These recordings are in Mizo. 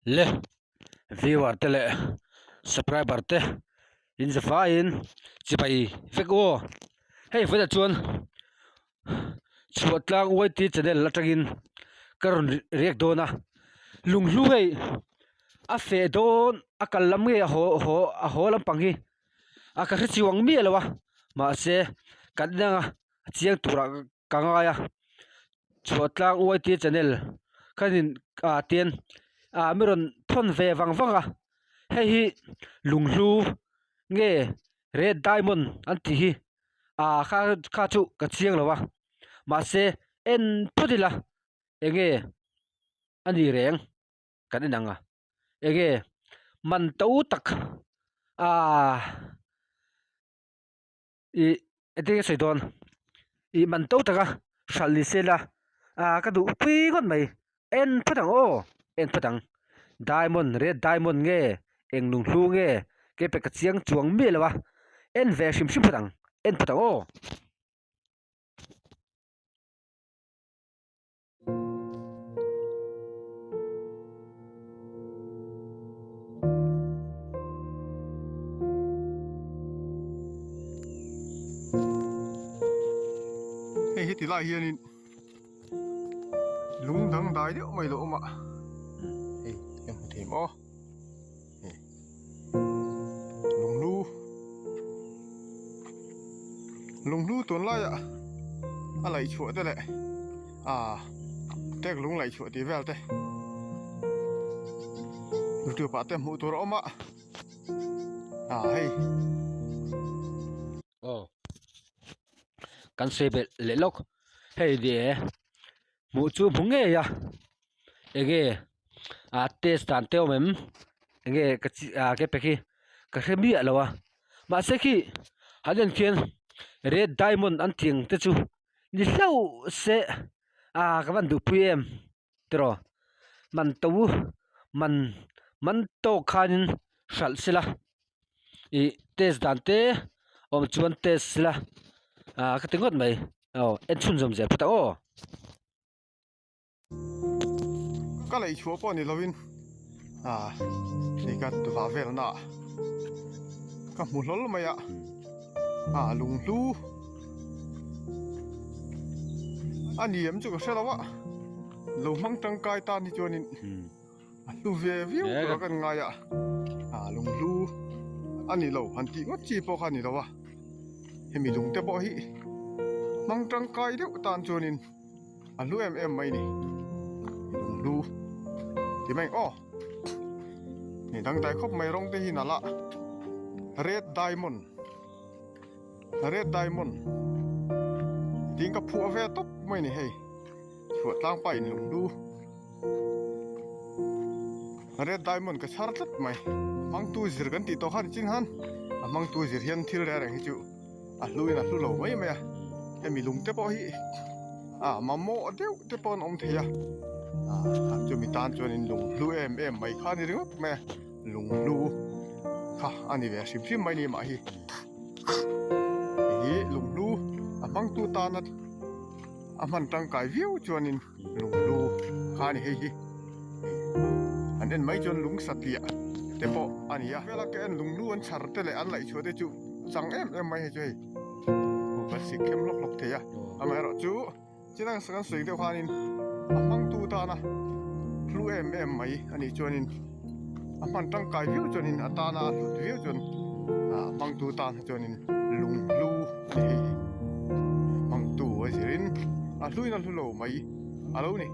Le viewer te leh subscriber te in za faiin chibai vek aw hei vawiinah chuan chhuahtlang yt channel atangin ka rawn riak dawn a lunghlu hei a feh dawn a kal lam nge a haw haw a haw lampang hi a ka hre chiang miah lo a mahse kan inang a chiang turah ka ngai a chhuahtlang yt channel khanin ah tian ah mi rawn thawn ve vang vang a hei hi lunghlu nge red diamond an tih hi ah kha kha chu ka chiang lo a mahse en phawt ila enge a ni reng kan en ang a enge man to tak ah ih engtin nge sawi dawn ih man to taka hralh ni se la ah ka duh pui ngawt mai en phawt ang aw en phawt ang diamond red diamond nge eng lung hlu nge kei pek ka chiang chuang miah lo a en ve hrim hrim phawt ang en phawt ang aw. Hei heti lai hianin lung dangdai deuh mai lo awm a hei ka hmu thei maw hei lunghlu lunghlu tunlaiah a laih chhuah te leh ah tek lung laih chhuah tih vel te youtube ah te hmuh tur a awm a ah hei. Aw kan sawi belh leh lawk hei ni e hmuh chu hmu ngei a enge ah test dan te a awm em enge ka chi ah ke pe khi ka hre miah lo a mahse khi han en khian red diamond an tih ang te chu ni hlauh se ah ka van duhpui em tiraw man to man man tawk khanin hralh sela ih test dan te awm chuan test sela ah ka ti ngawt mai aw en chhunzawm zel phawt ang aw. Ka lei chhuah pawh ni lovin ah hei ka vah velna ah ka hmu hlawl mai a ah lunghlu a ni em chu ka hre lo a lo hmang tangkai tan hi chuanin a hlu ve viau tur a kan ngai a ah lunghlu a ni lo han tih ngawt chi pawh kha a ni lo a hemi lung te pawh hi hmang tangkai deuh tan chuanin. A hlu em em mai ni lung hlu ti mai aw ni dangdai khawp mai rawng te hi nalh a red diamond red diamond tiin ka phuah ve tawp mai ni hei chhuah tlang pa in lung hlu red diamond ka chhar tlat mai hmangtu zir kan tih tawh kha ni chin han a hmangtu zir hian thil reng reng hi chu. A hlu in a hlu lo mai mai a hemi lung te pawh hi ah mamawh deuh te pawh an awm thei a ah chumi tan chuanin lung hlu em em mai kha a ni ringawt mai a lung hlu kha a ni ve hrim hrim mai ni mah hi hei hi lung hlu a hmangtu tana a hman tangkai viau chuanin lung hlu kha a ni hei hi an en mai chuan lung satliah te pawh a ni a vela ka en lung hlu an chhar te leh an laih chhuah te chu chang em em mai hei chu hei kan sik khem hlawk hlawk thei a amaherawh chu chinang kan sawi deuh khanin a hmangtu tana hlu em em mai a nih chuanin a hman tangkai viau chuanin a tana a hlut viau chuan a hmangtu tan chuanin lung hlu a ni hei hi hmangtu a zirin a hluin a hlu lo mai a lo ni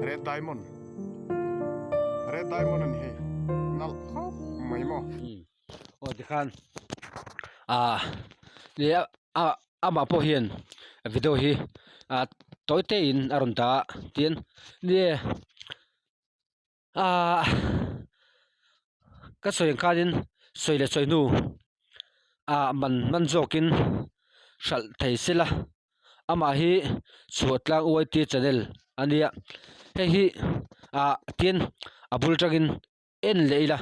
red diamond Red diamond a ni hei nalh khawp mai maw. Aw tikhan Ah leh a amah pawh hian video hi ah tawi te in a rawn dah a tin nge ah ka sawi ang khanin sawi leh sawi hnu ah man man zawkin hralh thei sela amah hi chhuah tlang YT channel a nia hei hi ah tin a bul tangin en leh ila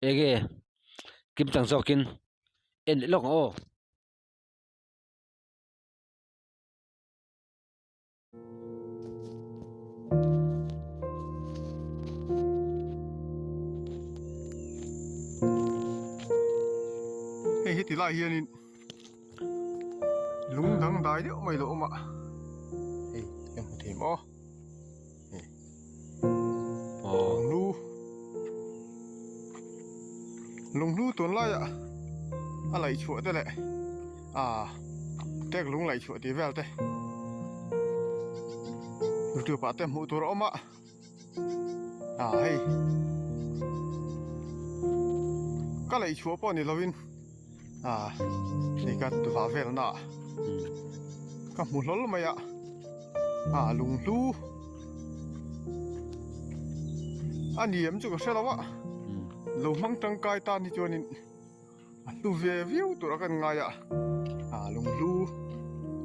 enge kim chang zawkin en leh lawk ang aw. Hei heti lai hianin lung dangdai deuh mai lo awm a hei ka hmu thei maw. Lunghlu Lunghlu tunlaiah a laih chhuah te leh ah tek lung laih chhuah tih vel te youtube ah te hmuh tur a awm a ah hei ka laih chhuah pawh ni lovin ah hei ka vah vel na ah ka hmu hlawl mai a. Ah lunghlu a ni em chu ka hre lo a lo hmang tangkai tan hi chuanin a hlu ve viau tur a kan ngai a ah lunghlu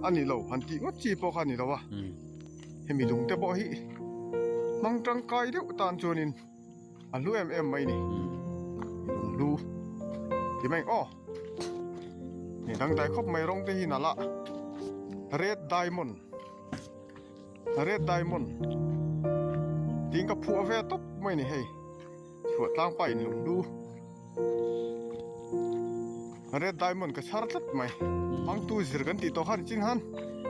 a ni lo han tih ngawt chi pawh kha a ni lo a hemi lung te pawh hi hmang tangkai deuh tan chuanin a hlu em em mai a ni lunghlu ti mai ang aw. Ni dangdai khawp mai rawng te hi nalh a red diamond red diamond tiin ka phuah ve tawp mai a ni hei chhuah tlang pa in lung lu red diamond ka chhar tlat mai hmangtu zir kan tih tawh khan chin han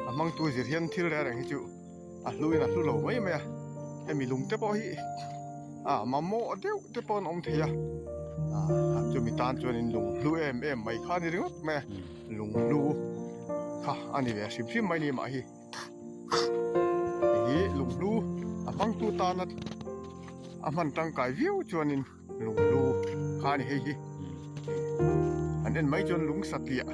a hmangtu zir hian thil reng reng hi chu a hlu in a hlu lo mai mai a hemi lung te pawh hi ah mamawh deuh te pawh an awm thei a ah chumi tan chuanin lung hlu em em mai kha a ni ringawt mai a lung hlu kha a ni ve hrim hrim mai a ni mah hi hei hi lung hlu a hmangtu tana a hman tangkai viau chuanin lung hlu kha a ni hei hi an en mai chuan lung satliah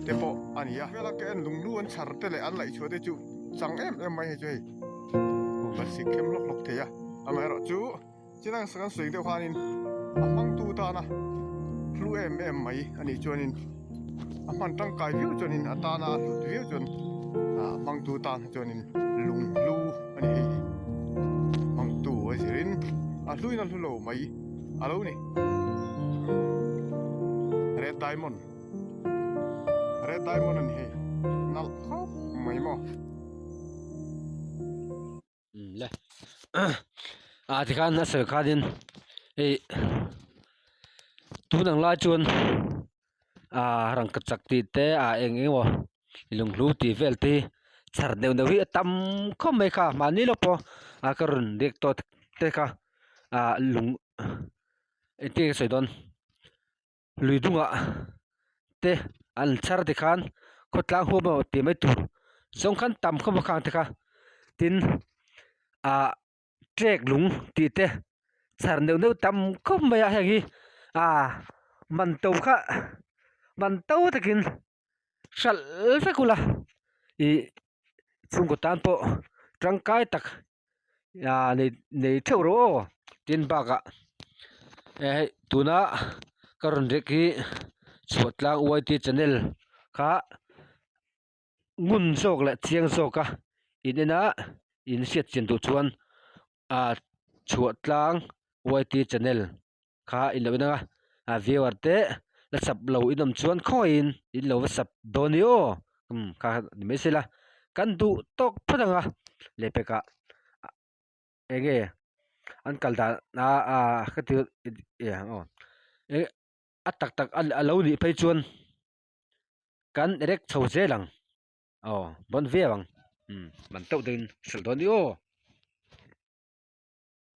te pawh a ni a vela ka en lung hlu an chhar te leh an laih chhuah te chu chang em em mai hei chu hei kan sik khem hlawk hlawk thei a amaherawh chu chinang kan sawi deuh khanin a hmangtu tana hlu em em mai a nih chuanin a hman tangkai viau chuanin a tana a hlut viau chuan a hmangtu tan chuanin lung hlu a ni hei hi hmangtu a zirin a hluin a hlu lo mai a lo ni red diamond red diamond a ni hei nalh khawp mai maw. Le ah tikhan a sawi khanin hei tun ang lai chuan ah rangkachak chak tih te ah eng eng emaw lunghlu tih vel te hi chhar neuh neuh hi a tam khawp mai kha mahni lawk pawh a ka rawn riak tawh te kha ah lung engtin nge ka sawi dawn. Lui dungah te an chhar ti khan khawtlang huam emaw tih mai tur zawng khan tam khawp a khang te kha tin ah trek lung tih te chhar neuh neuh tam khawp mai a heng hi ah man to kha man to takin hralh vek ula ih chhungkaw tan pawh tangkai tak ah nei nei theuh rawh aw tin bakah hei tuna ka rawn rek hi chhuah tlang YT channel kha ngun zawk leh chiang zawk a in en a in hriat chian duh chuan ah chhuah tlang YT channel kha in lo en ang a viewer te la sub lo in awm chuan khawihin in lo va sub dawn ni aw umm kha ni mai se la kan duh tawk phawt ang a lehpek ah eng nge an kal dan a ah ka ti aw a tak tak a lo nih phei chuan kan erek chho zel ang aw bawn viau ang umm man teuh deuhin hrilh dawn ni aw.